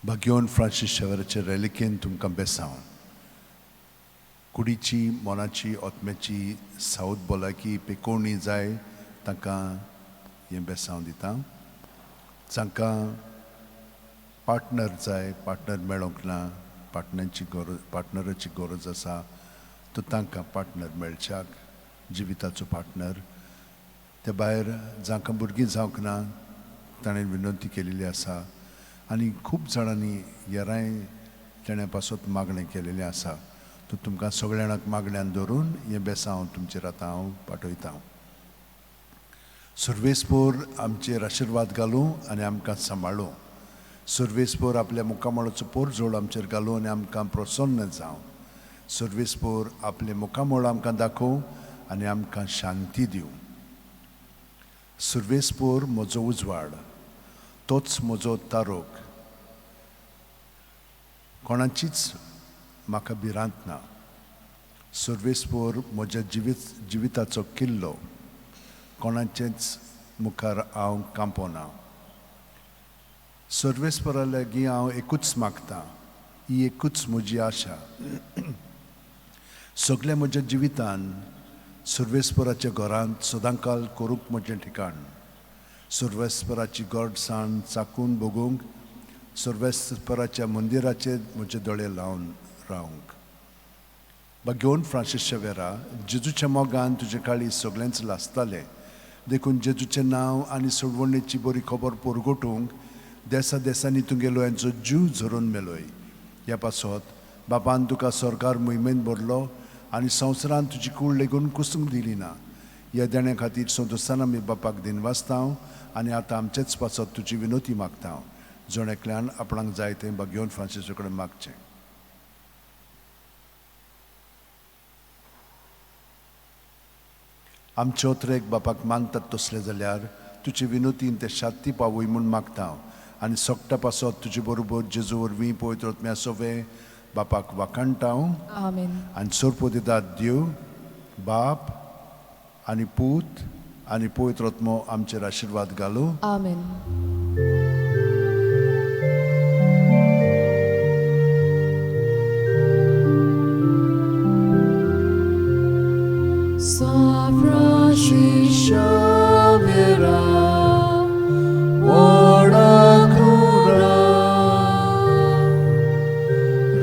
भाग्योन Francis शेवराचे रेलिकेन तुमकां बेसांव कुडीची मनाची आत्म्याची सावत भलायकी पेकोवणी जाय तांकां हें बेसांव दिता. जांकां पार्टनर जाय, पार्टनर मेळोंक ना, पार्टनरची गरज, पार्टनराची गरज आसा तर तांकां पार्टनर मेळच्याक, जिविताचो पार्टनर. ते भायर जांकां भुरगीं जावंक ना ताणें विनंती केलेली आसा आनी खूब जाणांनी येराय तेणें पासत मागणें केलेलें आसा. तर तुमकां सगळ्या जाणांक मागण्यान धरून हें बेसांव तुमचेर आतां हांव पाठयतां. सुर्वेसपोर आमचेर आशिर्वाद घालूं आनी आमकां सांबाळूं. सुर्वेसपोर आपल्या मुखामळाचो पोरजोड आमचेर घालूं आनी आमकां प्रसन्न जावं. सुर्वेसपोर आपलें मुखामळ आमकां दाखोवं आनी आमकां शांती दिवं. सुर्वेसपोर म्हजो उजवाड, तोच म्हजो तारोक, कोणाचीच म्हाका भिरांत ना. सुर्वेसपोर म्हज्या जिविताचो किल्लो, कोणाचेच मुखार हांव कांपोना. सर्वेस्परा लागीं हांव एकूच मागतां, ही एकूच म्हजी आशा. सगल्या म्हज्या जिवितान सर्वेस्पराच्या घरांत सदांकाल करूंक म्हजें ठिकाण. सर्वेस्पराची गोडसाण चाकून भोगूंक, सर्वेस्पराच्या मंदिराचेर म्हजे दोळे लावन रावंक. भाग्योन फ्रांसीस शेवेरा, जेजूच्या मोगान तुजें काळीज सगळेंच लासतालें, देखून जेजूचें नांव आनी सोडवणेची बरी खबर परगटूंक देसा देसांनी तुगेलो यांचो जीव झरोवन मेलोय. ह्या पासत बापान तुका सरकार मोहिमेन भरलो आनी संवसारान तुजी कूड लेगून कुसूंक दिली ना. ह्या देण्या खातीर संतोशान आमी बापाक दिनवासता आनी आतां आमचेच पासत तुजी विनोती मागता. जण एकल्यान आपणाक जाय तें भाग्योन फ्रांसीसा कडेन मागचें. आमचे ओत्रेक बापाक मानतात तसले जाल्यार तुजे विनोतीन ते शांती पावय म्हूण मागता आनी सोकटा पासत तुजे बरोबर जेजू वरवीं पवित्र आत्म्या सोवे बापाक वाखाणटा. आमेन. आनी सोरपो दितात देव बाप आनी पूत आनी पवित्र आत्मो आमचेर आशिर्वाद घालूं. आमेन. San Francis Xavier, ora cura,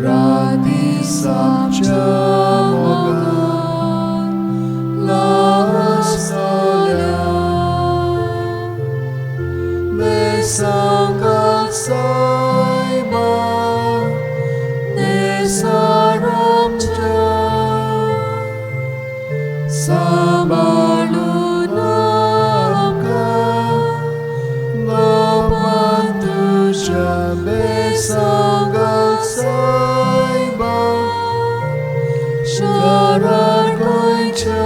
radi samcha mogan, la stolia, me sangat saiba, ne saramcha. Sambalunamka, Gopantusha besangat saiba, Sharar goincha.